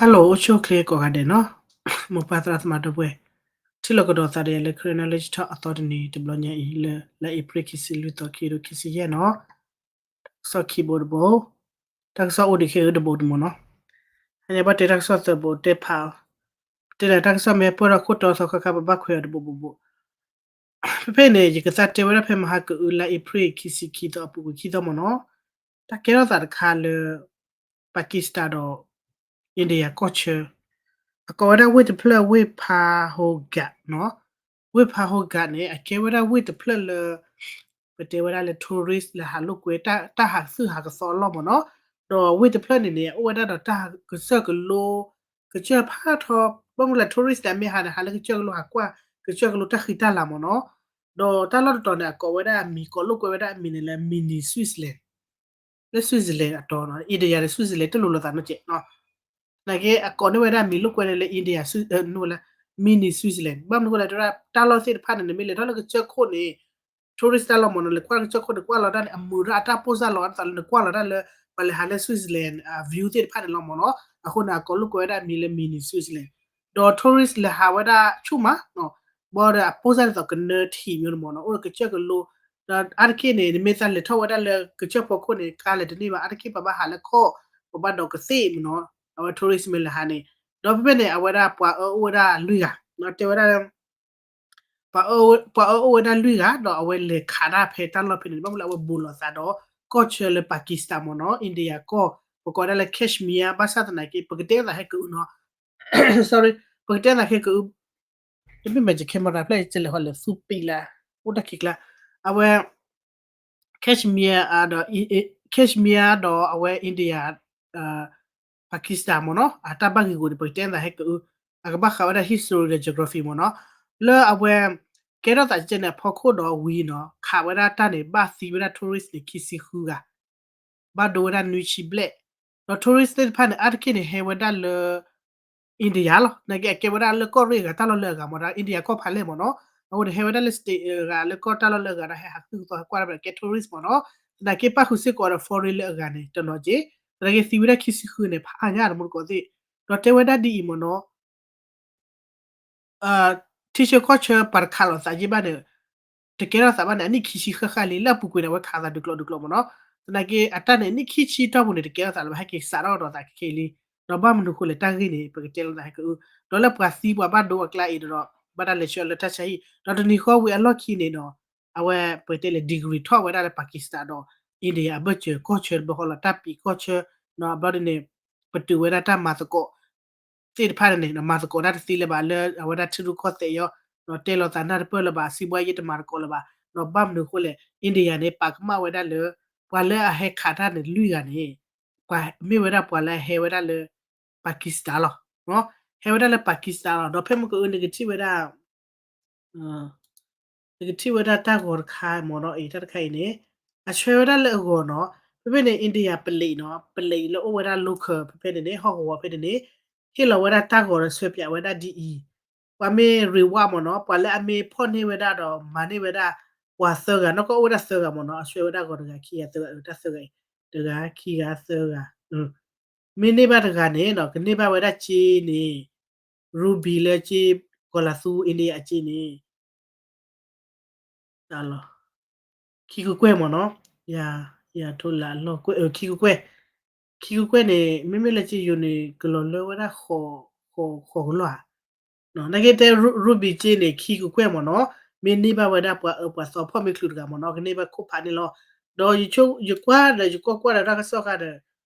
Hello အိၣ်ဆူၣ်အိၣ်ချ့ကိးဂၤဒဲးနီၤ, မိၢ်ပၢ်သရၣ်သမါဒီပုၢ်ဝဲၢ်, ထံၣ်လိာ်ကဒီးသးဒီးယၤလၢ Karen Knowledge Talk အသီတနံၤတဘျီညါအံၤလၢ လါအ့ဖြ့ၣ်ခံဆံလွံၢ်သီ ခံကထိခံဆံယဲၢ်နီၤ, တၢ်ကစီၣ်ခံဘိတဘိ, တၢ်ကစီၣ်အိၣ်ဒံးခဲအံၤတဘိတမံၤနီၤ, ဟဲန့ၣ်ဘၣ်တဲတၢ်ကစီၣ်သၢဘိတဲဖး, တဲဒၣ်တၢ်ကစီၣ်မ့ၢ်ပၢၢ်ထီၣ်ခိၣ်တီသီခါခါ ပဘၣ်ခွဲးအီၤတဘိဘိဘိ ဖဲဖဲန့ၣ် ယကသးတဲဝဲဒၣ်ဖဲမဟါကအု လါအ့ဖြ့ၣ်ခံဆံခံသီ အပူၤကွံာ်ခံသီမ့ၢ်နီၤ, တၢ်ကဲထီၣ်သးတခါလၢ Pakistan ဒီး India ကီၢ်ဆၢ, အကိးဝဲဒၣ်ဝ့ၢ်တဖျၢၣ်ဝ့ၢ် Pahalgam နီၤ, ဝ့ၢ် Pahalgam န့ၣ် အကဲဝဲဒၣ်ဝ့ၢ်တဖျၢၣ်လၢ ပတဲဝဲဒၣ်လၢ tourist လဲၤဟးလိာ်ကွဲ တၢ်ဟးကသုၣ်ဟးကသီအလီၢ်မ့ၢ်နီၤ, ဒီးဝ့ၢ်တဖျၢၣ်န့ၣ်န့ၣ် အအိၣ်ဝဲဒၣ်ဒီးတၢ်ကစၢၢ်ကလိ ကစၢၢ်ဖးထီ, ဘၣ်မနုၤလဲၣ် tourist န့ၣ် အမ့ၢ်ဟးန့ၣ် ဟးလၢကစၢၢ်ကလိဟးကွၢ် ကစၢၢ်ကလိတၢ်ဃံတၢ်လၤမ့ၢ်နီၤ, ဒီးတၢ်လီၢ်တတီၤန့ၣ် အကိးဝဲဒၣ်အမံၤ ကိးလိာ်ကွဲဝဲဒၣ်အမံၤန့ၣ်လၢ mini Switzerland, လၢ Switzerland အတီၤနီၤ, India ဒီး Switzerland တလိၤလိာ်သးနီတစဲးနီၤ, သနာ်က့အကိးန့ၢ်ဝဲဒၣ်အမံၤလိာ်ကွဲန့ၣ်လၢ India ဝဲလၢ mini Switzerland, ဘၣ်မနုၤဃိလဲၣ် တၢ်လီၢ်သ့ၣ်တဖၣ်န့ၣ် နမ့ၢ်လဲၤထီၣ်လၢကစၢၢ်ခိၣ်န့ၣ် tourist တၢ်လီၢ်မ့ၢ်နီၤ, လဲၤကွၢ်ကစၢၢ်ခိၣ်န့ၣ် ကွၢ်လီၤတၢ်န့ၣ် အမုာ်ဒၣ်အတၢ်ပိၢ်စၢ်လီၤဒ်သိးလၢနကွၢ်လီၤတၢ်လၢ ပှၤလဲၤဟးလၢ Switzerland view သ့ၣ်တဖၣ်န့ၣ်လီၤမ့ၢ်နီၤ, အဃိန့ၣ် အကိးလိာ်ကွဲဝဲဒၣ်အမံၤလၢ mini Switzerland, ဒီး tourist လဲၤဟးဝဲဒၣ်ဆူၣ်မး, ဘၣ်ဒီးအပိၢ်စၢ်ဒ်သိးကနၢထံးမ့ၢ်နီၤမ့ၢ်နီၤ, အိၣ်ဒီးကစၢၢ်ကလိ, ဒီးအါတက့ၢ်န့ၣ် နမ့ၢ်သးလဲၤထီၣ်ဝဲဒၣ်လၢကစၢၢ်ဖီခိၣ်န့ၣ် ကါလဲၤတန့ၢ်ဘၣ်, အါတက့ၢ်ပှၤဘၣ်ဟးလၢခီၣ်, ပှၤဘၣ်ဒိးကသ့ၣ်မ့ၢ်နီၤ, အဝဲ tourist မ့ၢ်လဲၤဟးန့ၣ်, ဒီးဖဲဖဲန့ၣ် အဝဲဒၣ်ပှၤအၢအိၣ်ဝဲဒၣ်လွံၢ်ဂၤ, တဲဝဲဒၣ် ပှၤအၢအိၣ်ဝဲဒၣ်လွံၢ်ဂၤ ဒီးအဝဲလဲၤခးတၢ်ဖဲတၢ်လီၢ်ဖဲန့ၣ် ဘၣ်မနုၤလဲၣ်အဝဲဘူးလိာ်သးဒီး ကီၢ်ဆၢလၢ Pakistan မ့ၢ်နီၤ, India ကီၢ်, ပကိးဒၣ်လၢ Kashmir ဘၣ်ဆၣ်သနာ်က့ ပကတဲသးဟဲကအုနီၤ, sorry, ပကတဲသးဟဲကအု, တမ့ၢ်မ့ၢ်ယ camera ဖျဲၣ် ယလဲၤဟီလဲၤသူပံးလၢ အိၣ်တၢ်ခံးကျါ, အဝဲ Kashmir ဒီး Kashmir ဒီးအဝဲ India Pakistan မ့ၢ်နီၤ, အတၢ်ဘၣ်ဂ့ၢ်ဂူာ်န့ၣ် ပကတဲသးဟဲကအု, အကဘၣ်ဃးဝဲဒၣ် history ဒီး geography မ့ၢ်နီၤ, လၢအဝဲ ကဲထီၣ်သးကဲန့ၣ် အဖီခိၣ်ဒီးဝံၤနီၤ ခးဝဲဒၣ်တၢ်န့ၣ် ဘၣ်သံဝဲဒၣ် tourist န့ၣ် ခံဆံဃုဂၤ, ဘၣ်ဒိဝဲဒၣ်နွံဆံဘျဲၣ်, ဒီး tourist သ့ၣ်တဖၣ်န့ၣ် အါတက့ၢ်န့ၣ် ဟဲဝဲဒၣ်လၢ India လီၤ, နာ်က့အကဲဝဲဒၣ်လၢကီၢ်ရ့ၣ်အဂၤ တၢ်လီၢ်လၢအဂၤမ့ၢ်နီၤ, India ကီၢ်ဖးလဲၢ်မ့ၢ်နီၤ, အဃိန့ၣ် ဟဲဝဲဒၣ်လၢ state အဂၤ လၢကီၢ်တၢ်လီၢ်လၢအဂၤဒီး ဟဲဟးကသုၣ်ကသီ ဟဲကွၢ်တၢ်ဖဲကဲ tourist မ့ၢ်နီၤ, သနာ်က့ပၣ်ဃုာ်စ့ၢ်ကီးဒီး foreign လၢအဂၤန့ၣ် တနီၤက့, သနာ်က့သံဝဲဒၣ်ခံဆံဃုန့ၣ် ဖးအါညါတမူတကိးသ့ၣ်, ဒီးတဲဝဲဒၣ်ဒ်အံၤမ့ၢ်နီၤ ထံဆၢကီၢ်ဆၢပှၤတခးလိာ်သးယ့ၢ်ဘၣ်န့ၣ်, တကဲထီၣ်သးဘၣ်န့ၣ် အနံၣ်ခံဆံဃၣ်ဃၣ်လံ, လၢအပူၤကွံာ်န့ၣ် အဝဲခးသးဒုးကျိးဒုးကျိးမ့ၢ်နီၤ, သနာ်က့အတၢ်န့ၣ် နံၣ်ခံဆံတီၢ်ပူၤန့ၣ် တကဲထီၣ်သးလၢၤဘၣ် ဟဲက့ၤစးထီၣ်ကဒီးသးခဲအံၤလံ, ဒီးဘၣ်မနုၤဃိလဲၣ် တၢ်ဂ့ၢ်န့ၣ် ပကတဲလိာ်သးဟဲကအု, ဒီးလၢပှၤသံပှၤဘၣ်ဒိအကျါအံၤဒီး ဘၣ်တၢ်လဲၤဆှၢလၢတၢ်ဆါဟံၣ်, ဒီးတနံၤဃီဝံၤအလီၢ်ခံန့ၣ်ဒီး အဝဲပတဲလဲၣ် degree ထီၣ်ဝဲဒၣ်လၢ Pakistan ဒီး India အဘၢၣ်စၢၤကီၢ်ဆၢတဘျီဃီလီၤ, တၢ်ပံးကီၢ်ဆၢ, ဘျီဒ်န့ၣ် ပတုာ်ဝဲဒၣ်တၢ်မၤသကိး သ့ၣ်တဖၣ်န့ၣ် မၤသကိးတၢ်တသ့လၢၤဘၣ် လၢအဝဲဒၣ်ထံရူၢ်ကီၢ်သဲးအံၤ, ဒီးတဲလိာ်သးနၢ်တပၢၢ်လၢၤဘၣ် စံးဘှါယ့ၢ်တမၤသကိးလၢၤဘၣ်, ဒီးဘၣ်မနုၤအဃိလဲၣ် India န့ၣ် ပာ်ကမၣ်ဝဲဒၣ်လၢ ပှၤလၢအဟဲခးတၢ်န့ၣ်လွံၢ်ဂၤန့ၣ် ပှၤမ့ၢ်ဝဲဒၣ်ပှၤလၢအဟဲဝဲဒၣ်လၢ Pakistan လီၤ, ဟဲဝဲဒၣ်လၢ Pakistan လီၤ, ဒီးဖဲမ့ၢ်ကအုနကထံၣ်ဝဲဒၣ် နကထံၣ်ဝဲဒၣ်တၢ်ဂီၤတခါမ့ၢ်နီၤ, အံၤတၢ်တခါအံၤန့ၣ် အဆှၢဝဲဒၣ်လၢအဂီၤနီၤ, ဖဲဖဲန့ၣ် India ပလံးနီၤ, ပလံးလၢအိၣ်ဝဲဒၣ် local ဖဲဖဲန့ၣ်န့ၣ် ဟီၣ်ကဝီၤဖဲန့ၣ်န့ၣ် ဟ့ၣ်လီၤဝဲဒၣ်တၢ်ဂီၤဒီးဆှၢပၠးဝဲဒၣ်ဒ်အံၤ, ပှၤမ့ၢ် reward မ့ၢ်နီၤ, ပှၤလၢအမ့ၢ်ဖီၣ်န့ၢ်ဝဲဒၣ်ဒီးမၤန့ၢ်ဝဲဒၣ် ပှၤသၢဂၤ, နီၢ်ကီၢ်အိၣ်ဝဲဒၣ်သၢဂၤမ့ၢ်နီၤ, အဆှၢဝဲဒၣ်ဂီၤတဂၤခံဂၤသၢဂၤ, တၢ်သၢဂၤအံၤ, တဂၤခံဂၤသၢဂၤ မ့ၢ်န့ၢ်ဘၣ်တဂၤန့ၣ်နီၤ, ကန့ၢ်ဘၣ်ဝဲဒၣ်စ့န့ၣ် Ruby လၢစ့ ကီၤလၤသူ India အစ့န့ၣ် တၢ်လီၤ, ခံကကွဲၢ်မ့ၢ်နီၤ, ယၤထိလၢအလီၢ်ကွဲၢ် ခံကကွဲၢ်, ခံကကွဲၢ်န့ၣ် မ့မ့ၢ်လၢစ့ယိၤန့ၣ် ကလီၤလၢဝဲဒၣ် ဃိးကလီၢ်ဧါ, နာ်က့တဲ Ruby စ့န့ၣ် ခံကကွဲၢ်မ့ၢ်နီၤ, မ့ၢ်န့ၢ်ဘၣ်ဝဲဒၣ်ပှၤအၢပှၤသီဖီၣ်မ့ၢ်ချုးတဂၤမ့ၢ်နီၤ, ကန့ၢ်ဘၣ်ခိၣ်ဖးန့ၣ်လီၤ, ဒီးယကွၢ်ဒီးယကွၢ်ကွၢ်ဒီးတၢ်ကစီၣ်ဃါဒီး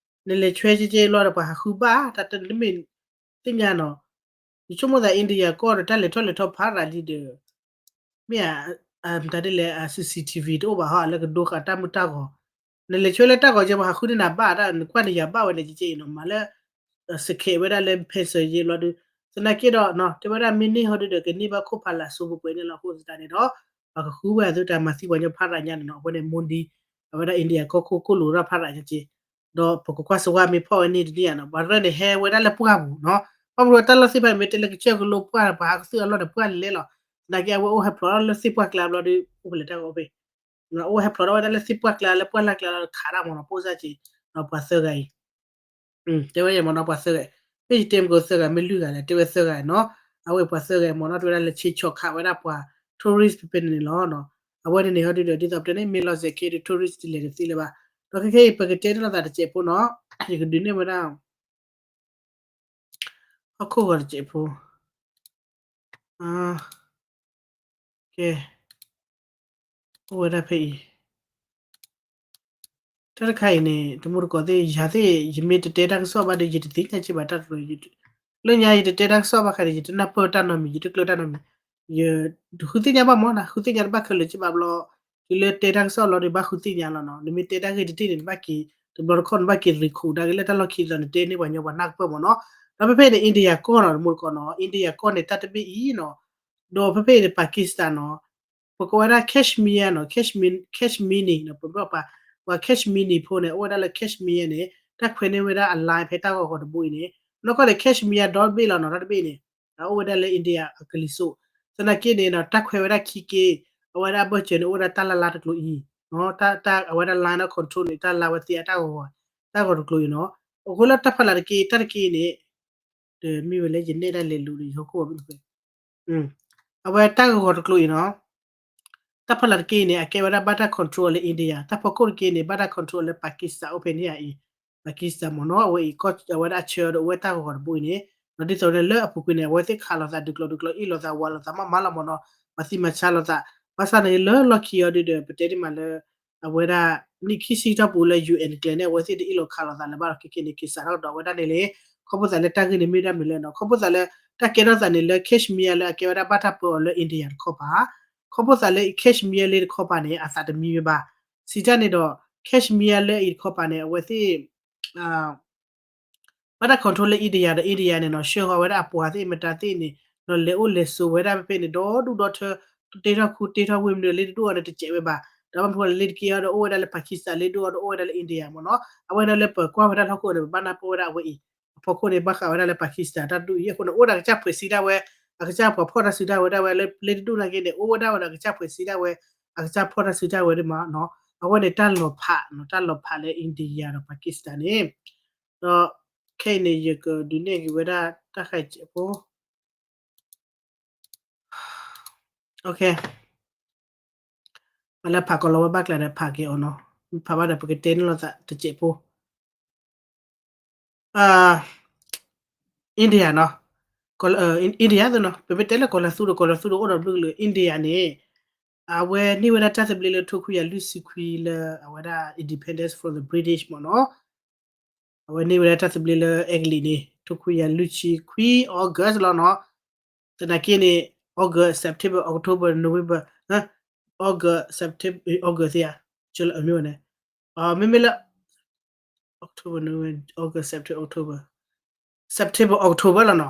နလဲၤဆွဲက့က့လီၤဒီးပှၤဟးဃုဘၣ် တၢ်တမ့ၢ်သ့ၣ်ညါနီၤ, ယဆိကမိၣ်သး India ကီၢ်ဒီးတၢ်လဲၤထီၣ်လဲၤထီဖးရၤလံဒီး မ့ၢ်ဧါ, မတၤဒ်လဲၣ် CCTV တအိၣ်ဘၣ်ဟီ လၢကဒိဃာ်တၢ်မုၢ်တၢ်ဂီၤ, နလဲၤဆွဲလၢတၢ်ဂီၤကဲပှၤဟးဃုန့ၢ်နၤဘၣ်တၢ် နကွၢ်န့ၣ်ယၤဘၣ်ဝဲန့ၣ်ကကဲအံၤနီၤ, မၤလၢ စခဲး ဝဲဒၣ်လၢ pencil ယ့ဘျီဒုး, သနာ်က့ဒီး တဲဝဲဒၣ်မ့ၢ်န့ၢ်ဟီဒုဒီး ကန့ၢ်ဘၣ်ခိၣ်ဖးလၢအစိပှဲၤပှဲၤန့ၣ်လီၤ, အဃိသတးန့ၣ်ဒီး ပှၤကဃုဝဲအသုတၢ်မၤသံပှၤညီဖးရၤညါန့ၣ်နီၤ, အဝဲန့ၣ် Modi အဝဲဒၣ် India ကီၢ်ခိၣ်ကိၣ်လိာ်တၢ်ဖးရၤညါက့ ဒီးပကကွၢ်စဝါမ့ၢ်ဖီၣ်ဝဲန့ၣ်တနံၣ်ဧါနီၤ, ပှၤရဲၣ်န့ၣ်ဟဲဝဲဒၣ်လၢပှၢ်ပူၤနီၤ, ဘၣ်မနုၤတၢ်လီၢ်သ့ၣ်တဖၣ်မ့ၢ်တဲလၢကစၢၢ်ကလိပှၢ် ပှၤဟးကသုၣ်အလီၢ်န့ၣ် ပှၢ်လဲၤလဲၤလီၤ, သနာ်က့အဝဲအိၣ်ဟဲဖျိးထီၣ်လၢသ့ၣ်ပှၢ်ကျါဘျီဒီး အိၣ်ဖဲလဲၣ်တၢ်ဂီၤအိၣ်ဖဲ အိၣ်ဟဲဖျိးထီၣ်ဝဲဒၣ်လၢသ့ၣ်ပှၢ်ကျါလၢပှၢ်လၢ်ကျါလီၤခးတၢ်မ့ၢ်နီၤ, ပိၢ်စၢ်က့ၤ ဒီးပှၤသၢဂၤအံၤ တဲဝဲဒၣ်မ့ၢ်နီၤ ပှၤသၢဂၤအံၤ, မ့ၢ်ယတဲမ့ၢ်ကသၢဂၤ မ့ၢ်လွံၢ်ဂၤလဲၣ်, တဲဝဲသၢဂၤနီၤ, အဝဲပှၤသၢဂၤမ့ၢ်နီၤ တဲဝဲဒၣ်လဲၤဆ့ဆီၣ်ခးဝဲဒၣ်ပှၤ tourist ဖဲဖဲန့ၣ်န့ၣ်လီၤ. အဝဲန့ၣ်န့ၣ် ဟီဒုဒီး ဒ်သိးပတဲန့ၣ် မ့ၢ်လီၤစဲးက့ဒီး tourist တလဲၤတသ့လၢၤဘၣ်. ဒီးခဲခဲအံၤ ပကတဲန့ၢ်လိာ်သးတစဲးဖိနီၤ, ယကဒုးနဲၣ်ဝဲဒၣ် ဟီၣ်ခိၣ်ဂီၤတစဲးဖိ, ကဲ, အိၣ်ဝဲဒၣ်ဖဲအံၤ တၢ်တခါအံၤန့ၣ် တမူတကိးသ့ၣ် ယၤသ့ၣ် ယမ့ၢ်တတဲတၢ်ကစီၣ်ဘၣ်ဒီး ယတသ့ၣ်ညါက့ဘၣ်တၢ်တကျိၤ, လၢညါယတတဲတၢ်ကစီၣ်ဘၣ်ခါဒီး ယတနၢ်ပၢၢ်တၢ်နီတမံၤ ယတကျၢၢ်တၢ်နီတမံၤ, ယတဃုသ့ၣ်ညါဘၣ်မ့ၢ်နီၤ, ဃုသ့ၣ်ညါတဘၣ်ခဲလၢာ်က့ဘၣ်ဘျီ, တုၤလၢတဲတၢ်ကစီၣ်လီၤဒီး ဘၣ်ဃုသ့ၣ်ညါလီၤနီၤ, နမ့ၢ်တဲတၢ်ဂ့ၢ်တထံၣ်န့ၣ် နဘၣ်က့ၤ တဘျီတခီၣ်နဘၣ်က့ၤရံးခိးဒၣ်က့ၤလၢတၢ်လီၢ်ခံဒီး နတဲန့ၢ်ပှၤညီပှၤနၢ်ကပၢၢ်မ့ၢ်နီၤ. ဒီးဖဲဖဲန့ၣ် India ကီၢ်နီၤ တမူတကိးနီၤ, India ကီၢ်န့ၣ် တၢ်တဘ့ၣ်အံၤနီၤ, ဒီးဖဲဖဲအံၤန့ၣ် Pakistan နီၤ, ပကိးဝဲဒၣ် Kashmir နီၤ, Kashmir, Kashmiri နီၤ, ပပှၤ ပှၤ Kashmiri ဖိန့ၣ် အိၣ်ဝဲဒၣ်လၢ Kashmir န့ၣ် တၢ်ခွဲးန့ၢ်ဝဲဒၣ်အ line ဖဲတၢ်ဂီၤဂီၤတဘိအံၤန့ၣ်, နီၢ်ကီၢ်န့ၣ် Kashmir ဒီတဘ့ၣ်လီၤနီၤ, တၢ်တဘ့ၣ်န့ၣ် အိၣ်ဝဲဒၣ်လၢ India အကလံၤစိး, သနာ်က့န့ၣ်နီၤ တၢ်ခွဲးဝဲဒၣ်ခံက့, အဝဲဒၣ်အဘၢၣ်စၢၤန့ၣ် အိၣ်ဝဲဒၣ်တၢ်လၢ်လၢ်တကျိၤအံၤ, တၢ် အဝဲဒၣ် line of control န့ၣ် တၢ်လၢ်ဝဲသ့ၣ်အတၢ်ဂီၤဂီၤ, တၢ်ဂီၤတကျိၤအံၤနီၤ, အဃိလၢတၢ်ဖးလၢ်တက့ တၢ်တက့န့ၣ် တမ့ၢ်ဝဲလၢယနဲၣ်ဒၣ်လဲၤလူၤဒီးယဟီၣ်ခိၣ်ဘၣ် အဝဲတၢ်ဂီၤဂီၤတကျိၤအံၤနီၤ, တၢ်ဖးလၢ်တက့န့ၣ် အကဲဝဲဒၣ်ဘၣ်တၢ် control လၢ India, တၢ်ဖီခိၣ်တက့န့ၣ် ဘၣ်တၢ် control လၢ Pakistan အိၣ်ဖဲန့ၣ်အံၤ, Pakistan မ့ၢ်နီၤ, အဝဲအံၤ အဝဲဒၣ်အဆၢဒီးအိၣ်ဝဲတၢ်ဂီၤဂီၤတဘိအံၤန့ၣ်, ဒီးဒ်သိးန့ၣ်လၢအပူၤကွံာ်န့ၣ် အဝဲသ့ၣ်ခးလိာ်သးဒုးကျိၤဒုးကျိၤ အ့ၣ်လိာ်သးဝးလိာ်သးမးမးလီၤမ့ၢ်နီၤ, ပှၤသံမၤဆါလိာ်သး, ဘၣ်ဆၣ်န့ၣ်လၢလီၢ်ခံအီၤဒုဒီး ပတဲဒ်မးလၢ အဝဲဒၣ် နံၣ်ခံဆံတီၢ်ပူၤလၢ ယူၣ်အဲၣ် ကျဲၤန့ၣ် အဝဲသ့ၣ်တအ့ၣ်လိာ်ခးလိာ်သးလၢၤဘၣ်ဒီး ခဲက့န့ၣ် က့ၤစးထီၣ်ကဒီးဝဲဒၣ်န့ၣ်လံ, ခီဖျိသးလၢတၢ်ဂ့ၢ်န့ၣ်မ့ၢ်ဒၣ်မနုၤလဲၣ်နီၤ, ခီဖျိသးလၢ တၢ်ကဲထီၣ်သးန့ၣ်လၢ Kashmir လၢအကဲဝဲဒၣ်ဘၣ်တၢ်ပၢအီၤလၢ India တခီပၤ, ခီဖျိသးလၢ Kashmir လၢတခီပၤန့ၣ် အသးတမံဝဲဘၣ်, စံးတၢ်န့ၣ်ဒီး Kashmir လၢအံၤတခီပၤန့ၣ် အဝဲသ့ၣ် ဘၣ်တၢ် control လၢ India ဒီး India န့ၣ်နီၤ ဆှၢဃီၤဝဲဒၣ်အပှၤသ့ၣ်မတၤသ့ၣ်န့ၣ် ဒီးလဲၤအိၣ်လဲၤဆိးဝဲဒၣ်ဖဲဖဲန့ၣ် ဒီဒူၣ်ဒီထၢ, တ့ထီၣ်ခူတ့ထီၣ်ဝ့ၢ်မနုၤ လ့တဒူၣ်အီၤန့ၣ်တစဲးဝဲဘၣ်, ဒီးဘၣ်မနုၤဃိလၢလ့တက့အီၤဒီး အိၣ်ဝဲဒၣ်လၢ Pakistan လ့ဒူၣ်အီၤဒီး အိၣ်ဝဲဒၣ်လၢ India မ့ၢ်နီၤ, အဝဲဒၣ်လၢပကွၢ်ဝဲဒၣ်လၢဟီၣ်ခိၣ်န့ၣ် ပဘၣ်နၢ်ပၢၢ်ဝဲဒၣ်အဝဲအံၤ, အဖီခိၣ်န့ၣ် ဘၣ်ဃးဝဲဒၣ်လၢ Pakistan တၢ်ဒူၣ်အံၤ အဃိန့ၣ် အိၣ်ဒၣ်ကစၢ်ဖှဲးစံဒၣ်ဝဲ, အကစၢ်ပှၤဖီၣ်တၢ်စုဒၣ်ဝဲဒၣ်ဝဲလၢ လ့တဒူၣ်နာ်က့န့ၣ် အိၣ်ဝဲဒၣ်ဝဲဒီးအကစၢ်ဖှဲးစံဒၣ်ဝဲ, အကစၢ်ဖီၣ်တၢ်စုဒၣ်ဝဲဒၣ်မးနီၤ, အဝဲန့ၣ်တၢ်လီၤဖးနီၤ, တၢ်လီၤဖးလၢ India ဒီး Pakistan န့ၣ်, ဒီးခဲအံၤန့ၣ် ယကဒုးနဲၣ်က့ၤဝဲဒၣ်တၢ်ဃၤစဲးဖိ, ပှၤလၢဖးကီးလီၤဝဲဘၣ်ကျါဒီးဖးက့ၤအီၤနီၤ, ဖးဘၣ်ဒီးပကတဲန့ၢ်လိာ်သးတစဲးဖိ India နီၤ, India သ့ၣ်နီၤ, ပမ့ၢ်တဲလၢကီၢ်လၤသူဒီး ကီၢ်လၤသူဒီး အိၣ်ဒီးဘျုးကလုာ် India န့ၣ်, အဝဲန့ၢ်ဝဲဒၣ်တၢ်သဘျ့လၢ ထိခွံကယၤလွံၢ်ဆံခွံလၢအဝဲဒၣ် independence from the British မ့ၢ်နီၤ, အဝဲန့ၢ်ဝဲဒၣ်တၢ်သဘျ့လၢအဲကလံးန့ၣ် ထိခွံကယၤလွံၢ်ဆံခွံ August လီၤနီၤ, သနာ်က့န့ၣ် August, September, October, November, August, September, August သ့ဧါ, မ့ၢ်ဝဲန့ၣ်, မ့မ့ၢ်လၢ October, November, August, September, October, September, October လီၤနီၤ,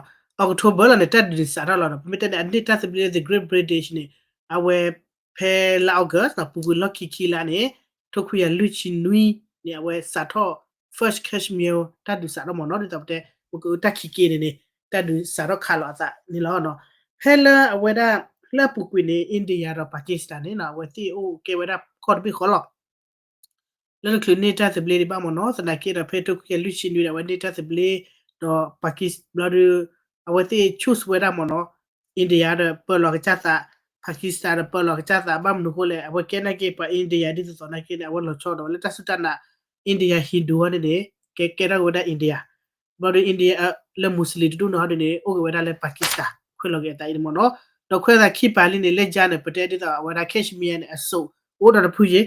October လီၤန့ၣ် တၢ်ဒုးန့ၣ်စးထီၣ်လီၤနီၤ, ပမ့ၢ်တဲန့ၣ် အန့ၢ်တၢ်သဘျ့လၢ the Great British န့ၣ်, အဝဲဖဲလါ August နီၤ, ပူၤကွံာ်လီၢ်ခံခံလါန့ၣ်, ထိခွံကယၤလွံၢ်ဆံနွံန့ၣ် အဝဲစးထီၣ် First Kashmir တၢ်ဒုးစးထီၣ်မ့ၢ်နီၤ, ဒ်သိးပတဲ ပကတၢ်ခံက့န့ၣ်န့ၣ် တၢ်ဒုးစးထီၣ်ခးလိာ်အသးန့ၣ်လီၤနီၤ, ဖဲလၢအဝဲဒၣ် လၢအပူၤကွံာ်န့ၣ် India ဒီး Pakistan န့ၣ်နီၤ, အဝဲသ့ၣ်အိၣ်ကဲဝဲဒၣ်ကီၢ်တဘ့ၣ်ဃီလီၤ လၢတချုးန့ၢ်တၢ်သဘျ့ဒံးဘၣ်မ့ၢ်နီၤ, သနာ်က့ဒီး ဖဲထိခွံကယၤလွံၢ်ဆံနွံဒီး အဝဲန့ၢ်တၢ်သဘျ့, ဒီး Pakistan ဘျီဒီး အဝဲသ့ၣ် choose ဝဲဒၣ်မ့ၢ်နီၤ, India ဒီးပၢလီၤကစၢ်သး, Pakistan ဒီးပၢလီၤကစၢ်သး, ဘၣ်မနုၤဃိလဲၣ်, အဝဲကဲနာ်က့ ပှၤ India ဒ်သိးသိးနာ်က့န့ၣ် အဝဲလီၤဆီဒီး လၢတၢ်စူၢ်တၢ်နာ် India Hindu အီၤန့ၣ်န့ၣ် ကဲကဲထီၣ်က့ၤဝဲဒၣ် India, ဘျီဒီး India လၢ Muslim တဒူၣ်န့ၣ်ဟီဒ်န့ၣ် အိၣ်က့ၤဝဲဒၣ်လၢ Pakistan, ခွဲးလီၤက့ၤအသးအံၤန့ၣ်မ့ၢ်နီၤ, ဒီးခွဲးသးခံပၤလံန့ၣ် လၢယါန့ၣ် ပတဲဒ်သိးအဝဲဒၣ် Kashmir န့ၣ် အစိးအိၣ်ဒီးတဖုယ့ၣ်,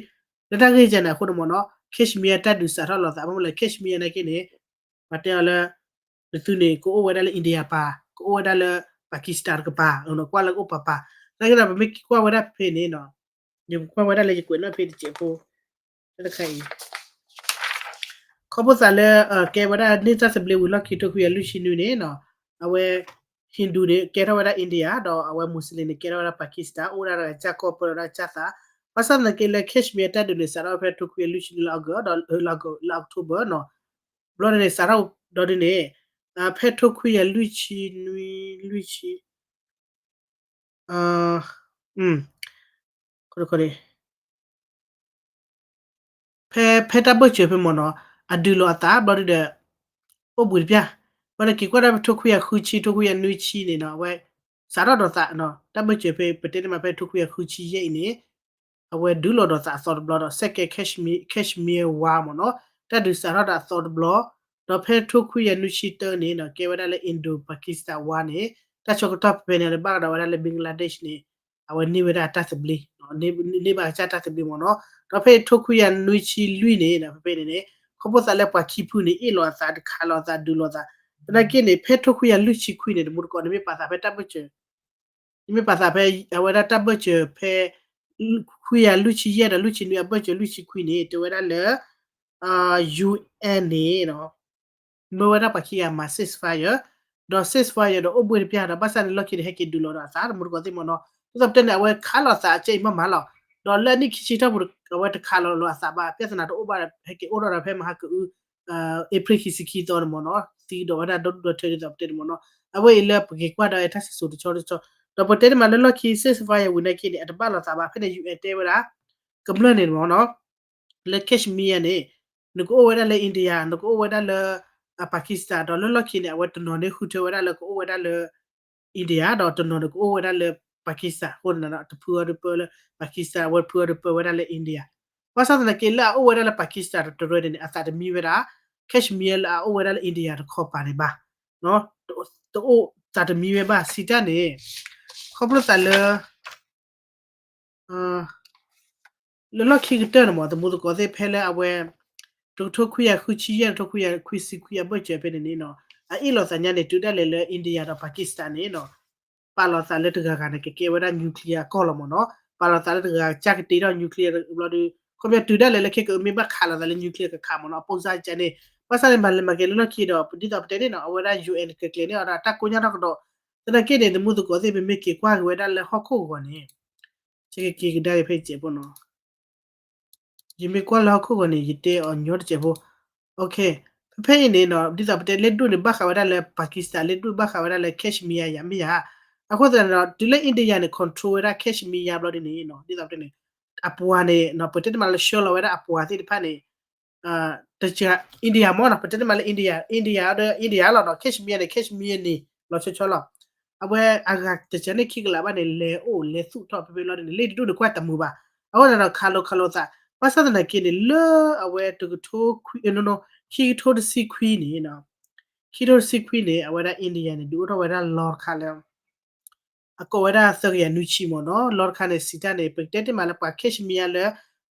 လၢတၢ်ဂ့ၢ်ယါန့ၣ်အဃိန့ၣ်မ့ၢ်နီၤ Kashmir တၢ်ဒုးစးထီၣ်လိာ်သး ဘၣ်မနုၤလဲၣ် Kashmir နာ်က့န့ၣ် ပှၤတဲအီၤလၢ နသုန့ၣ် ကအိၣ်ဝဲဒၣ်လၢ India ပၤ, ကအိၣ်ဝဲဒၣ်လၢ Pakistan တကပၤ, ကွၢ်လၢကအိၣ်ပၤပၤ, နာ်က့ဒီး ပမ့ၢ်ကွၢ်ဝဲဒၣ်ဖဲန့ၣ်နီၤ, ယကွၢ်ဝဲဒၣ်လၢယကွဲးနီၣ်ဖဲတစဲးဖိ တၢ်တခါအံၤ ခီဖျိသးလၢ ကဲဝဲဒၣ်န့ၢ်တၢ်သဘျ့ဝံၤလီၢ်ခံထိခွံကယၤလွံၢ်ဆံနွံန့ၣ်နီၤ, အဝဲ Hindu န့ၣ် ကဲထီၣ်ဝဲဒၣ် India ဒီးအဝဲ Muslim န့ၣ် ကဲထီၣ်ဝဲဒၣ် Pakistan, အိၣ်ဝဲဒၣ်တၢ်ကစၢ်ကီၢ်ပၢလီၤတၢ်ကစၢ်သး, ဘၣ်ဆၣ်သနာ်က့လၢ Kashmir တၢ်ဒုးန့ၣ် စးထီၣ်ဖဲထိခွံကယၤလွံၢ်ဆံနွံလၢ August ဒီး လၢ October နီၤ, ဘျီန့ၣ်န့ၣ် စးထီၣ်ဒီးဒ်န့ၣ် ဖဲထိခွံကယၤလွံၢ်ဆံနွံ လွံၢ်ဆံ ဖဲ ဖဲတၢ်ဘၢၣ်စၢၤဖဲမ့ၢ်နီၤ, အဒုးလိာ်အသးဘျီဒုဒီး အိၣ်ဘှံးတပျၢ်, ပှၤနက့ၤကွၢ်ဒၣ်ဖဲထိခွံကယၤဃုဆံ ထိခွံကယၤနွံဆံန့ၣ်နီၤ အဝဲ စးထီၣ်ဒီးသးနီၤ တၢ်ဘၢၣ်စၢၤဖဲပတဲန့ၣ်မးဖဲထိခွံကယၤဃုဆံယဲၢ်အံၤန့ၣ် အဝဲဒုးလိာ်ဒီးသးအသီတဘျီဒီး Second Kashmir War မ့ၢ်နီၤ တၢ်ဒုးစးထီၣ်ဒီးအသီတဘျီ ဒီးဖဲထိခွံကယၤနွံဆံတၢန့ၣ်နီၤ ကဲဝဲဒၣ်လၢ Indo-Pakistan War န့ၣ် တၢ်ဆၢကတီၢ်ဖဲဖဲန့ၣ် လၢဘၣ်ကဒီးဝဲဒၣ်လၢ Bangladesh န့ၣ် အဝဲန့ၢ်ဝဲဒၣ်တၢ်သဘျ့ န့ၢ်ဘၣ်ကစၢ်တၢ်သဘျ့မ့ၢ်နီၤ ဒီးဖဲထိခွံကယၤနွံဆံလွံၢ်န့ၣ် ဖဲဖဲန့ၣ်န့ၣ် ခီဖျိသးလၢပှၤခံဖုန့ၣ် အ့ၣ်လိာ်အသး တခးလိာ်အသးဒုးလိာ်သး သနာ်က့န့ၣ် ဖဲထိခွံကယၤလွံၢ်ဆံခွံန့ၣ် တမူတကိး နမ့ၢ်ပာ်သးဖဲတၢ်ဘၢၣ်စၢၤ နမ့ၢ်ပာ်သးဖဲ အဝဲဒၣ်တၢ်ဘၢၣ်စၢၤဖဲ ခွံကယၤလွံၢ်ဆံယဲၢ်ဒီးလွံၢ်ဆံနွံ အဘၢၣ်စၢၤလွံၢ်ဆံခွံန့ၣ် တဲဝဲဒၣ်လၢ UN န့ၣ် မၢဝဲဒၣ်ပှၤခံဂၤမၤ ceasefire ဒီး ceasefire ဒီးအိၣ်ဘှံးတပျၢ်ဒီး ဘၣ်ဆၣ်န့ၣ်လီၢ်ခံန့ၣ် ဟဲက့ၤဒုးလိာ်ဒီးအသးတမူတကိးသ့ၣ်မ့ၢ်နီၤ ဒ်သိးပတဲန့ၣ် အဝဲခးလိာ်သးအကဲအံၤမးမးလီၤ ဒီးလၢအနံၣ်ခံဆံထီၣ်ပူၤ အဝဲတခးလိာ်လိာ်အသးဘၣ် ပြဿနာတအိၣ်ဘၣ် ဟဲက့ၤအိၣ်ထီၣ်ဒီးဖဲမဟါကအု အ့ဖြ့ၣ်ခံဆံခံသီန့ၣ်မ့ၢ်နီၤ သံကဒီးဝဲဒၣ်ဒီဒူၣ်ဒီထၢဒ်သိးပတဲန့ၣ်မ့ၢ်နီၤ အဝဲအံၤလၢပက့ၤကွၢ်ဒီးတၢ်စံၣ်စိၤတဆီတဆီ ဒီးပတဲန့ၣ်မးလၢလီၢ်ခံ ceasefire ဝံၤနာ်က့န့ၣ် အတဘၣ်လိာ်သးဘၣ် ဖဲန့ၣ် UN တဲဝဲဒၣ် ကမျၢၢ်န့ၣ်မ့ၢ်နီၤ လၢ Kashmir န့ၣ် နကအိၣ်ဝဲဒၣ်လၢ India နကအိၣ်ဝဲဒၣ်လၢ Pakistan ဒီးလၢလီၢ်ခံန့ၣ် အဝဲတနီၤန့ၣ်ဃုထၢဝဲဒၣ်လၢကအိၣ်ဝဲဒၣ်လၢ India ဒီးတနီၤန့ၣ်ကအိၣ်ဝဲဒၣ်လၢ Pakistan အဃိန့ၣ် တဖုအီၤတပၢလၢ Pakistan အဝဲတဖုအီၤတပၢဝဲဒၣ်လၢ India ဘၣ်ဆၣ်သနာ်က့လၢအအိၣ်ဝဲဒၣ်လၢ Pakistan တရၢန့ၣ်န့ၣ် အသးတမံဝဲဒၣ် Kashmir လၢအအိၣ်ဝဲဒၣ်လၢ India တခီပၤန့ၣ်ဘၣ် တအိၣ်သးတမံဝဲဘၣ် စံးတၢ်န့ၣ် ခီဖျိသးလၢ လၢလီၢ်ခံကတၢၢ်န့ၣ်မ့ၢ် တမူသကိးသ့ၣ်ဖဲလၢအဝဲ တကထိခွံကယၤဃုဆံယဲၢ် တကထိခွံကယၤခွံဆံခွံအဘၢၣ်စၢၤဖဲန့ၣ်န့ၣ်နီၤ အအ့ၣ်လိာ်သးညါန့ၣ် တုၤဒၣ်လဲာ်လၢ India ဒီး Pakistan န့ၣ်နီၤ ပာ်လီၤသးလၢတဂၤဂၤန့ၣ် ကကဲဝဲဒၣ် nuclear အကီၢ်လီၤမ့ၢ်နီၤ ပာ်လီၤသးလၢတဂၤဂၤကစၢ်ကတ့ထီၣ် nuclear ဘျီဒီး ခီပညီတုၤဒၣ်လဲာ်လၢခဲကမ့ၢ်ဘၣ်ခးလိာ်သးလၢ nuclear ကခးမ့ၢ်နီၤ အပိစါကန့ၣ် ဘၣ်ဆၣ်န့ၣ် မၤလဲၤမၤက့ၤလၢလီၢ်ခံဒီး ဒ်သိးပတဲန့ၣ်နီၤ အဝဲဒၣ် UN ကကျဲၤန့ၢ်အီၤဒီးတၢ်ကိးညါထီၣ်ကဒီး သနာ်က့န့ၣ် တမူသကိးသ့ၣ် ပမ့ၢ်က့ၤကွၢ်က့ၤဝဲဒၣ်လၢဟီၣ်ခိၣ်ဂီၤန့ၣ် ကက့ၤကဒါက့ၤဖဲစဲးဖိနီၤ ယမ့ၢ်ကွၢ်လၢဟီၣ်ခိၣ်ဂီၤန့ၣ် ယတဲအီၤညီတစဲးဖိ ဖဲဖဲအံၤန့ၣ်နီၤ ဒ်သိးပတဲလၢဒူၣ်န့ၣ် ဘၣ်ဃးဝဲဒၣ်လၢ Pakistan လၢဒူၣ်ဘၣ်ဃးဝဲဒၣ်လၢ Kashmir ယၤမ့ၢ်ယၤ အဃိသတးန့ၣ်ဒီး တုၤလၢ India န့ၣ် control ဝဲဒၣ် Kashmir ယၤဘျီဒ်န့ၣ်နီၤ ဒ်သိးပတဲန့ၣ် အပှၤန့ၣ်နီၤ ပတဲတမးလၢဆှၢလီၤဝဲဒၣ်အပှၤသ့ၣ်တဖၣ်န့ၣ် တ India မ့ၢ်နီၤ ပတဲတမးလၢ India India ဒီး India လီၤနီၤ Kashmir န့ၣ် Kashmir န့ၣ် လီၤဆီဆီလီၤ အဝဲအဂၤတစၢန့ၣ်ခံကလးဘၣ်န့ၣ် လဲၤအိၣ်လဲၤသူၣ်ထီၣ်ဖဲဖဲလီၤန့ၣ် လၢတဒူၣ်န့ၣ်ကွၢ်တမုာ်ဘၣ် အဃိသတးဒီးခးလိာ်ခးလိာ်သး ဘၣ်ဆၣ်သနာ်က့န့ၣ် လၢအဝဲတကထိခွံ ခံကထိတဆံခွံန့ၣ် ခံကထိတဆံခွံန့ၣ် အဝဲဒၣ် India န့ၣ် ဒုးအိၣ်ထီၣ်ဝဲဒၣ်လီတခါလၢ အကိးဝဲဒၣ်သၢကယၤနွံဆံမ့ၢ်နီၤ လီတခါန့ၣ် စံးတၢ်န့ၣ် ပကတဲတ့ၢ်မးလၢပှၤ Kashmir လၢ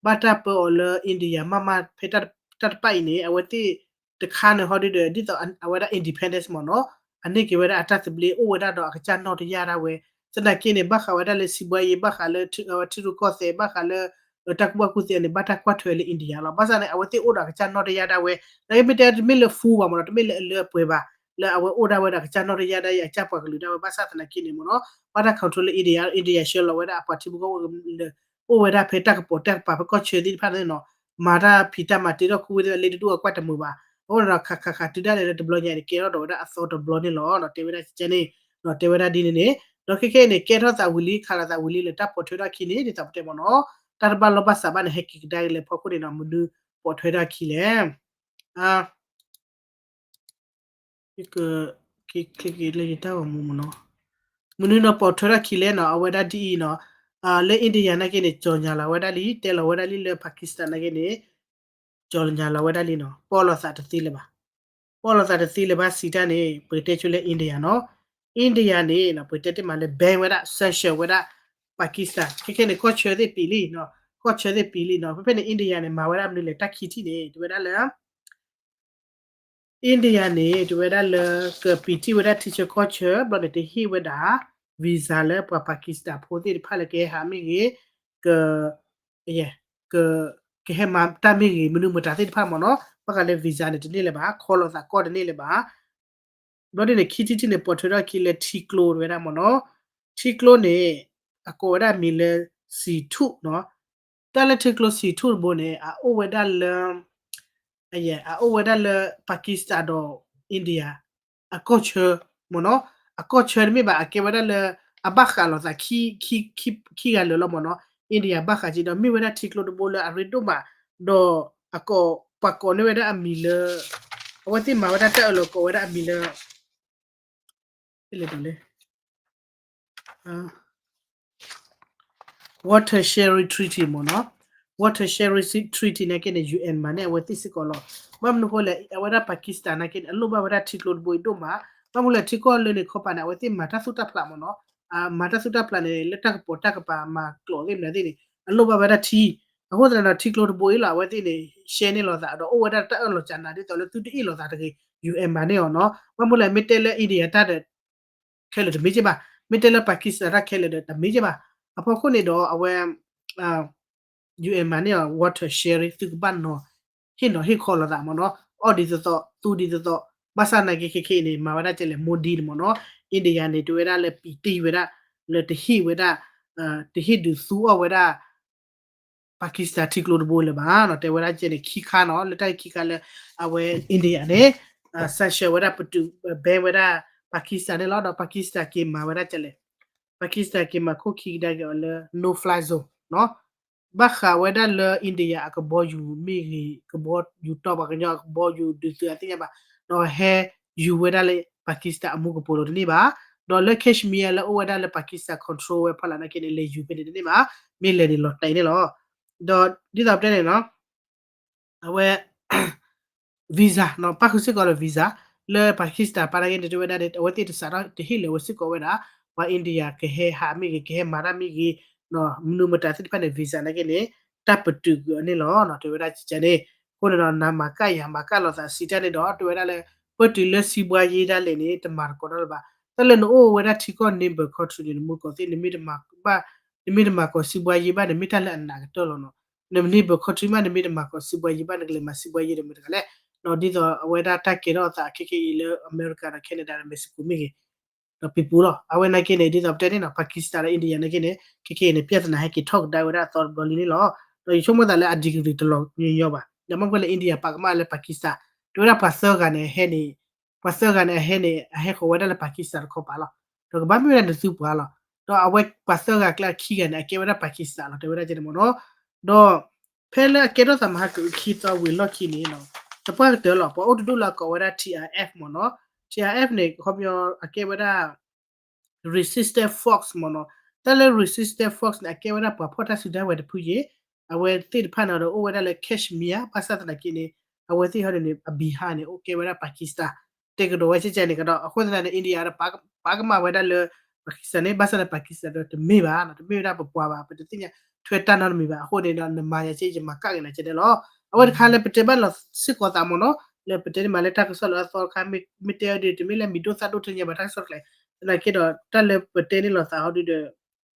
ဘၣ်တၢ်ပၢအီၤလၢ India မးမး ဖဲတၢ်တပာ်အံၤန့ၣ် အဝဲသ့ၣ်တခါန့ၣ် ဟီဒုဒီး ဒ်သိးအဝဲဒၣ် independence မ့ၢ်နီၤ အန့ၢ်က့ၤဝဲဒၣ်အတၢ်သဘျ့ အိၣ်ဝဲဒၣ်ဒီးအကစၢ်နီၣ်တယၢ်ဒၣ်ဝဲ သနာ်က့န့ၣ် ဘၣ်ဃးဝဲဒၣ်လၢ စီးပွားရေး ဘၣ်ဃးလၢ ထံရူၢ်ကီၢ်သဲး ဘၣ်ဃးလၢ တၢ်ကူၣ်ဘၣ်ကူၣ်သ့န့ၣ် ဘၣ်တၢ်ကွၢ်ထွဲလၢ India လီၤ ဘၣ်ဆၣ်န့ၣ် အဝဲသ့ၣ်အိၣ်ဒီးအကစၢ်နီၣ်တယၢ်ဒၣ်ဝဲ သနာ်က့မ့ၢ်တဲတမ့ၢ်လၢ full ဘၣ်မ့ၢ်နီၤ တမ့ၢ်လၢအလၢအပှဲၤဘၣ် လၢအဝဲအိၣ်ဒၣ်ဝဲဒီးအကစၢ်နီၣ်တယၢ်ဒၣ်အံၤ အကစၢ်ပှၤကလုာ်ဒၣ်ဝဲ ဘၣ်ဆၣ်သနာ်က့န့ၣ်မ့ၢ်နီၤ ဘၣ်တၢ် control လၢ India India ဆှၢလီၤဝဲဒၣ်အပှၤထံဖိကီၢ်ဖိလၢ အိၣ်ဝဲဒၣ်ဖဲတၢ်ကပိာ်တၢ်ကပၤဖဲကီၢ်ဆၢသ့ၣ်တဖၣ်န့ၣ်နီၤ မၤတၢ်ဖံးတၢ်မၤတ့ထီၣ်ခူဝ့ၢ်သ့ၣ်တဖၣ် လၢတဒူၣ်အကွၢ်တမုာ်ဘၣ် အဃိန့ၣ်ဒီး ခးခးခးတုၤဒၣ်လဲာ်လၢတဘျီညါန့ၣ် ကဲထီၣ်ဒီးဝဲဒၣ်အသီတဘျီန့ၣ်လီၤ တဲဝဲဒၣ်ကန့ၣ် တဲဝဲဒၣ်ဒ်န့ၣ်န့ၣ် ဒီးခဲခဲအံၤန့ၣ် ကဲထီၣ်သးဝံၤလံ ခးလိာ်သးဝံၤလံလၢတၢ်ပိာ်ထွဲထီၣ်ခံန့ၣ် ဒ်သိးပတဲမ့ၢ်နီၤ တၢ်တဘၣ်လီၢ်ဘၣ်စးဘၣ်န့ၣ် ဟဲက့ၤကဒါက့ၤလၢဖီခိၣ်န့ၣ်နီၤ မနုၤပိာ်ထွဲထီၣ်ခံလဲၣ် က့ၤက့ၤလၢယတၢ်ဂီၤမူမ့ၢ်နီၤ မနုၤနီၤပိာ်ထွဲထီၣ်ခံလဲၣ်နီၤ အဝဲဒၣ်ဒ်အံၤနီၤ လၢ India နာ်က့န့ၣ် ကြေညာလီၤဝဲဒၣ်လံ တဲလီၤဝဲဒၣ်လံလၢ Pakistan နာ်က့န့ၣ် ကြေညာလီၤဝဲဒၣ်လံနီၤ ပီၣ်လိာ်သးတသ့လၢၤဘၣ် ပီၣ်လိာ်သးတသ့လၢၤဘၣ် စံးတၢ်န့ၣ် ပကတဲဆိလၢ India နီၤ India န့ၣ် ပကတဲတ့ၢ်မးလၢ ban ဝဲဒၣ် sanction ဝဲဒၣ် Pakistan ခဲခဲန့ၣ် ကီၢ်ဆၢသ့ၣ်ပံၤလံနီၤ ကီၢ်ဆၢသ့ၣ်ပံၤလံနီၤ ဖဲဖဲန့ၣ် India န့ၣ် မၤဝဲဒၣ်မနုၤလဲၣ် တၢ်ခံထံၣ်န့ၣ် တဲဝဲဒၣ်လၢ India န့ၣ် တဲဝဲဒၣ်လၢ ကပံာ်ထံၣ်ဝဲဒၣ်ထံဆၢကီၢ်ဆၢ ဘျီန့ၣ် တဟ့ၣ်ဝဲဒၣ် visa လၢပှၤ Pakistan ဖိသ့ၣ်တဖၣ်လၢကဟဲဟးမ့ၢ်ဂ့ၤ က က ကဟဲမၤတၢ်မ့ၢ်ဂ့ၤ မနုၤမတၤသ့ၣ်တဖၣ်မ့ၢ်နီၤ ဘၣ်ဃးလၢ visa န့ၣ်တန့ၢ်လၢၤဘၣ် ခီလိာ်သးကီၢ်တန့ၢ်လၢၤဘၣ် ဘျီဒ်န့ၣ် ခံထံၣ်တထံၣ်န့ၣ် ပိာ်ထွဲထီၣ်ခံလၢထံကျိတဲဝဲဒၣ်မ့ၢ်နီၤ ထံကျိန့ၣ် အကိးဝဲဒၣ်မံၤလၢ စံၤထူၣ်နီၤ တၢ်လၢထံကျိစံၤထူၣ်တဘိန့ၣ် အအိၣ်ဝဲဒၣ်လၢ အအိၣ်ဝဲဒၣ်လၢ Pakistan ဒီး India အကီၢ်ဆၢမ့ၢ်နီၤ အကီၢ်ဆၢတမ့ၢ်ဘၣ် အကဲဝဲဒၣ်လၢ အဘၣ်ဃးလိာ်သး ခံဂၤလၢာ်လီၤမ့ၢ်နီၤ India ဘၣ်ဃးက့ၤဒီး မ့ၢ်ဝဲဒၣ်ထံကျိတဘိလၢအရ့ဒိၣ်မး ဒီးအကိး ပှၤကိးန့ၢ်ဝဲဒၣ်အမံၤလၢ အဝဲသ့ၣ်မၤဝဲဒၣ်တၢ်အၢၣ်လီၤကိးဝဲဒၣ်အမံၤလၢ ဖဲလဲၣ်ဒ်လဲၣ် Water Sharing Treaty မ့ၢ်နီၤ. Water Sharing Treaty နာ်က့န့ၣ် ယူၣ်အဲၣ် မၤန့ၢ်အဝဲသ့ၣ်စ့ၢ်ကီးလီၤ. ဘၣ်မနုၤအဃိလဲၣ် အဝဲဒၣ် Pakistan နာ်က့န့ၣ် အလိၣ်ဘၣ်ဝဲဒၣ်ထံကျိတဘိအံၤဒိၣ်မး. ဘၣ်မနုၤလဲၣ် ထံကီၢ်လၢန့ၣ်ခီပၤန့ၣ် အဝဲသ့ၣ်မၤတၢ်သူၣ်တၢ်ဖျးမ့ၢ်နီၤ. မၤတၢ်သူၣ်တၢ်ဖျးန့ၣ် လၢတၢ်ကပိာ်တၢ်ကပၤမၤကျိာ်သ့ၣ်မနုၤသ့ၣ်န့ၣ် အလိၣ်ဘၣ်ဝဲဒၣ်ထံ. အဃိသတးဒီး ထံကျိတဘိအံၤလီၤ အဝဲသ့ၣ်န့ၣ် share န့ၢ်လိာ်သး ဒီးအိၣ်ဝဲဒၣ်တၢ်အၢၣ်လီၤကၠးနၤ ဒ်သိးလၢသုတအ့ၣ်လိာ်သးတဂ့ၤ ယူၣ်အဲၣ် မၤန့ၢ်အီၤနီၤ. ဘၣ်မနုၤလဲၣ် မ့ၢ်တဲလၢ India တၢ်ဒီး ခဲလၢာ်တမ့ၢ်က့ဘၣ်, မ့ၢ်တဲလၢ Pakistan တၢ်ခဲလၢာ်ဒီးတမ့ၢ်က့ဘၣ်. အဖီခိၣ်န့ၣ်ဒီးအဝဲ ယူၣ်အဲၣ် မၤန့ၢ်အီၤ water sharing သုကဘၣ်နီၤ ဟ့ၣ်နီၤဟ့ၣ်ခီလိာ်သးမ့ၢ်နီၤ, အီၣ်ဒ်သိးသိး သူဒ်သိးသိး, ဘၣ်ဆၣ်နာ်က့ခဲခဲအံၤန့ၣ် မၤဝဲဒၣ်ကဲလဲၣ် Modi န့ၣ်မ့ၢ်နီၤ, India န့ၣ် တဝဲဒၣ်လၢပံာ်တံၢ်ဝဲဒၣ် လၢတဟ့ၣ်ဝဲဒၣ် တဟ့ၣ်ဒုးသူအီၣ်ဝဲဒၣ် Pakistan ထံကျိတဘိလၢၤဘၣ်နီၤ, တဲဝဲဒၣ်ကဲန့ၣ် ခံခါနီၤ, လၢတၢ်ခံခါလၢ အဝဲ India န့ၣ် sanction ဝဲဒၣ် ပတုာ် ban ဝဲဒၣ် Pakistan န့ၣ်လီၤ. ဒီး Pakistan က့ၤမၤဝဲဒၣ်ကဲလဲၣ်, Pakistan က့ၤမၤခိၣ်ခံကဒါက့ၤအီၤလၢ no fly zone နီၤ. ဘၣ်ဃးဝဲဒၣ်လၢ India အကဘီယူၤမ့ၢ်ဂ့ၤ, ကဘီယူၤတီၢ်ပှၤကညီအကဘီယူၤဒုးသုးအသ့ၣ်ညါဘၣ်, ဒီးဟဲယူၤဝဲဒၣ်လၢ Pakistan အမူကပိာ်လိၤတန့ၢ်ဘၣ်, ဒီးလၢ Kashmir လၢအိၣ်ဝဲဒၣ်လၢ Pakistan control ဝဲဖီလာ်နာ်က့န့ၣ် လဲၤယူၤဖဲန့ၣ်တန့ၢ်ဘၣ်, မ့ၢ်လဲၤန့ၣ်လီၤတဲာ်န့ၣ်လီၤ. ဒီးဒ်သိးပတဲန့ၣ်နီၤ အဝဲ visa နီၤ, ပၣ်ဃုာ်စ့ၢ်ကီးဒီး visa လၢ Pakistan ပၢ်နာ်က့န့ၣ် တဲဝဲဒၣ်န့ၣ် အဝဲသ့ၣ်တစးထီၣ်တဟ့ၣ်လၢၤဝဲစ့ၢ်ကီးဝဲဒၣ် ပှၤ India ကဟဲဟးမ့ၢ်ဂ့ၤ ကဟဲမၤတၢ်မ့ၢ်ဂ့ၤ, မနုၤမတၤသ့ၣ်တဖၣ်န့ၣ် visa နာ်က့န့ၣ် တၢ်ပတုာ်ကွံာ်အီၤန့ၣ်လီၤ. တဲဝဲဒၣ်ကဲန့ၣ် အဃိန့ၣ်ဒီး နမၤကၣ်ယၤမၤကၣ်လိာ်သးစံးတၢ်န့ၣ်ဒီး တဲဝဲဒၣ်လၢ ပတုာ်လၢစံးဘှါယ့ဒၣ်လဲာ်န့ၣ် တမၤတကိးဒီးလၢၤဘၣ်. တၢ်လၢနအိၣ်ဝဲဒၣ်ထံကီၢ် neighbor country န့ၣ် နမူကီၢ်သ့ၣ် နမ့ၢ်တမၤကီၢ်စံးဘှါယ့ဘၣ်န့ၣ် မ့ၢ်တၢ်လၢအနးကတၢၢ်လီၤနီၤ. န neighbor country မး နမ့ၢ်တမၤကီၢ်စံးဘှါယ့ဘၣ် နကလဲၤမၤစံးဘှါယ့ဒီးမတၤတဂၤလဲၣ်. ဒ်သိးအဝဲဒၣ်တၢ်ကဲထီၣ်အသးခဲခဲအံၤလၢ America ဒီး Canada ဒီး Mexico မ့ၢ်ဂ့ၤ ဒီး people လီၤ. အဝဲနာ်က့န့ၣ် ဒ်သိးပတဲန့ၣ်နီၤ Pakistan ဒီး India နာ်က့န့ၣ် ခဲခဲအံၤန့ၣ် ပြဿနာဟဲက့ၤထီၣ်ကဒါဝဲဒၣ်အသီတဘျီလံန့ၣ်လီၤ. ဒီးယဆိကမိၣ်သးလၢအ degree တလီၤညီညီဘၣ်. ဒီးမ့ၢ်ကွၢ်လၢ India ပာ်ကမၣ်လၢ Pakistan တဲဝဲဒၣ်ပှၤသၢဂၤန့ၣ် ဟဲန့ၣ် ပှၤသၢဂၤန့ၣ် အဟဲန့ၣ် အဟဲဃီၤဝဲဒၣ်လၢ Pakistan တခီပၤလီၤ. ဒီးကဘၣ်မ့ၢ်ဝဲဒၣ်နသုပှၤလီၤ. ဒီးအဝဲပှၤသၢဂၤကျါခံဂၤန့ၣ် အကဲဝဲဒၣ် Pakistan လီၤ တဲဝဲဒၣ်ကဲန့ၣ်မ့ၢ်နီၤ. ဒီး ဖဲလၢအကဲထီၣ်သးမဟါကခံသီဝံၤလီၢ်ခံန့ၣ် တပှၢ်ကတၢၢ်လီၤ ပှၤအိၣ်တဒူၣ်လၢအကိးဝဲဒၣ် T R F မ့ၢ်နီၤ. T R F န့ၣ် ခီပညီအကဲဝဲဒၣ် resistance force မ့ၢ်နီၤ. တၢ်လၢ resistance force န့ၣ် အကဲဝဲဒၣ်ပှၤဖီၣ်တၢ်စုကဝဲၤတဖုယ့ၣ်, အဝဲသ့ၣ်တဖၣ်န့ၣ်ဒီးအိၣ်ဝဲဒၣ်လၢ Kashmir ဘၣ်ဆၣ်သနာ်က့န့ၣ် အဝဲသ့ၣ်ဟီဒ်န့ၣ် အ Bihar န့ၣ် အိၣ်ကဲဝဲဒၣ် Pakistan တဲကဒီးဝဲကဲကဲန့ၣ်ကဒီး အဃိသတးန့ၣ် India ဒီးပာ်ကမၣ်ဝဲဒၣ်လၢ Pakistan န့ၣ် ဘၣ်ဆၣ်ဒီး Pakistan ဒီးတမ့ၢ်ဘၣ် တမ့ၢ်ဝဲဒၣ်ပပှၤဘၣ် ပတသ့ၣ်ညါထွဲတၢ်နီတမံၤဘၣ် အဃိန့ၣ်ဒီးနမၤယၤကဲ ယမၤကၣ်က့ၤနၤကဲဒဲးလီၤ. အဝဲတခါလၢပတဲဘၣ်လီၤစ့ၢ်ကီးသးမ့ၢ်နီၤ လၢပတဲန့ၢ်မးလၢတၢ်ကစီၣ်လၢအသီတခါ မ့ၢ်တဲအီၤဒ်တမ့ၢ်လၢမံၤဒိၣ်သၣ်ဒိၣ်ထဲညါဘၣ်တၢ်ကစီၣ်တခါ သနာ်က့ဒီးတၢ်လၢပတဲန့ၢ်လီၤသးဟီဒ်ဒီး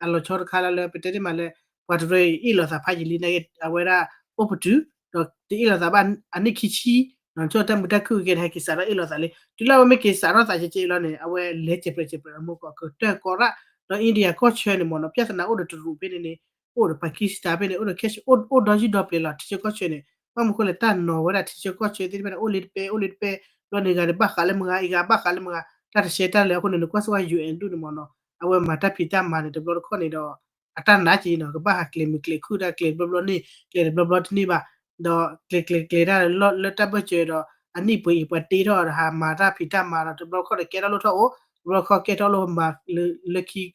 အလီၤဆီတခါလၢလၢပတဲန့ၢ်မးလၢ ပှၤတရၢအံၤအ့ၣ်လိာ်သးဖးယံာ်လံနာ်က့ အဝဲဒၣ်အိၣ်ပတုာ် ဒီးတအ့ၣ်လိာ်သးဘၣ်အနံၣ်ခံဆံ ဒီးကၠီတၢ်မုာ်တၢ်ခုၣ်ကဲန့ၣ် ဟဲက့ၤစးထီၣ်အ့ၣ်လိာ်သးလံ တုၤလၢအဝဲမ့ၢ်က့ၤစးထီၣ်သးကဲကဲအံၤလီၤန့ၣ် အဝဲလဲၤစဲးပြဲးစဲးပြဲးအမိၢ်ကီး ကတၢၢ်ကီရၣ် ဒီး India ကီၢ်ဆၢန့ၣ်မ့ၢ်နီၤ ပြဿနာအိၣ်ဒီးတရူးဖဲန့ၣ်န့ၣ် အိၣ်ဒီး Pakistan ဖဲန့ၣ် အိၣ်ဒီး အိၣ်ဒီးယုၢ်ဒီပျဲၤလီၤ ထံဆၢကီၢ်ဆၢန့ၣ် ဘၣ်မနုၤဃိလဲၣ် တၢ်နီၤဝဲဒၣ်ထံဆၢကီၢ်ဆၢသ့ၣ်တဖၣ်န့ၣ် အိၣ်လၢတပဲ အိၣ်လၢတပဲ ဘျီန့ၣ်ဂၤန့ၣ် ဘၣ်ဃးလၢမုၢ်ဂၤ အံၤဂၤဘၣ်ဃးလၢမုၢ်ဂၤ တၢ်တရှဲတၢ်လၢအဃိန့ၣ် နကွၢ်စ့ၢ်ကီး ယူၣ်အဲၣ် ဒူၣ်န့ၣ်မ့ၢ်နီၤ အဝဲမၤတၢ်ဖံးတၢ်မၤန့ၣ် တဘျီတခီၣ်န့ၣ်ဒီး အတၢ်နာ်က့ၤနီၤ ကဘၣ်ဟးကျဲၤမုာ်ကျဲၤခုၣ် တၢ်ကျဲၤတဘျီဘျီန့ၣ် ကျဲၤတဘျီဘျီတန့ၢ်ဘၣ် ဒီးကျဲၤကျဲၤကျဲၤတၢ်လၢတၢ်ဘၢၣ်စၢၤဒီး အနံၣ်ပှဲၤအံၤပှၤတ့ထီၣ်ဒီး ဟးမၤတၢ်ဖံးတၢ်မၤဒီး တဘျီတခီၣ်ဒီးကဲထီၣ်လိၣ်ထီၣ်အိၣ် တဘျီတခီၣ်ကဲထီၣ်လိၣ်မၤလၢခံက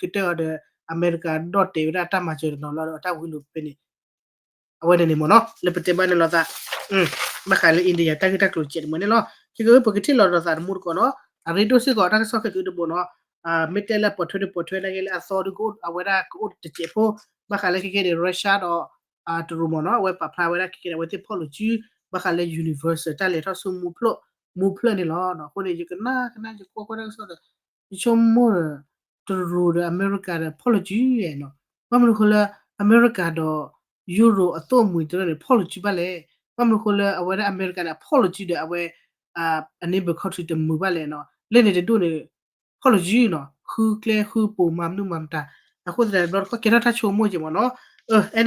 တၢၢ်အီၤဒီး အမဲရကၤဒီၣ်တဲာ်ဝဲဒၣ်တၢ်မၤစၢၤတနီၤလီၤဒီးတၢ်ဝံလိာ်ဖဲန့ၣ် အဝဲန့ၣ်န့ၣ်မ့ၢ်နီၤ လၢပတဲဘၣ်န့ၣ်လိာ်သး ဘၣ်ဃးလၢ India တၢ်ဂ့ၢ်တၢ်ကျိၤစဲးတမံၤန့ၣ်လီၤ. ခဲကပကထံၣ်လိာ်ဒီးသးတမူတကိးနီၤ အရ့ဒိၣ်စ့ၢ်ကီးတၢ်ကစီၣ်ခဲကတဘိနီၤ မ့ၢ်တဲလၢပိာ်ထွဲဒီးပိာ်ထွဲနာ်က့လၢအသီဒုကအိၣ်အဝဲဒၣ်ကအိၣ်တစဲးဖိ ဘၣ်ဃးလၢခဲကဲန့ၣ် Russia ဒီး တရူးမ့ၢ်နီၤ အဝဲပာ်ဖျါဝဲဒၣ်ခဲကဲန့ၣ် အဝဲသ့ၣ်ဖီၣ်လိာ်စု ဘၣ်ဃးလၢ universal တၢ်လဲၤထီၣ်ဆူ မူဖျၢၣ်န့ၣ်လီၤ. အဃိန့ၣ် ယကနၣ်ကနၣ်ယကွၢ်ကွၢ်တၢ်ကစီၣ်ဒီး ယဆိကမိၣ်ဒီး တရူးဒီးအမဲရကၤဒီးဖီၣ်လိာ်စုနီၤ ဘၣ်မနုၤဃိလၢ အမဲရကၤဒီး ယူရိအသိၣ်မှံၤတရၢန့ၣ် ဖီၣ်လိာ်စုဘၣ်လဲၣ် ဘၣ်မနုၤဃိလၢအဝဲဒၣ်အမဲရကၤန့ၣ် အဖီၣ်လိာ်စုဒီးအဝဲ အ neighbor country တမုာ်ဘၣ်လဲၣ်နီၤ လၢန့ၣ်တဒူၣ်န့ၣ် ဖီၣ်လိာ်စုနီၤ ဃုကျဲဃုပိာ်မၤမနုၤမၤမတၤ အဃိသတးဘျီတခီၣ်ကဲထီၣ်တၢ်ဆိကမိၣ်က့ၤမ့ၢ်နီၤ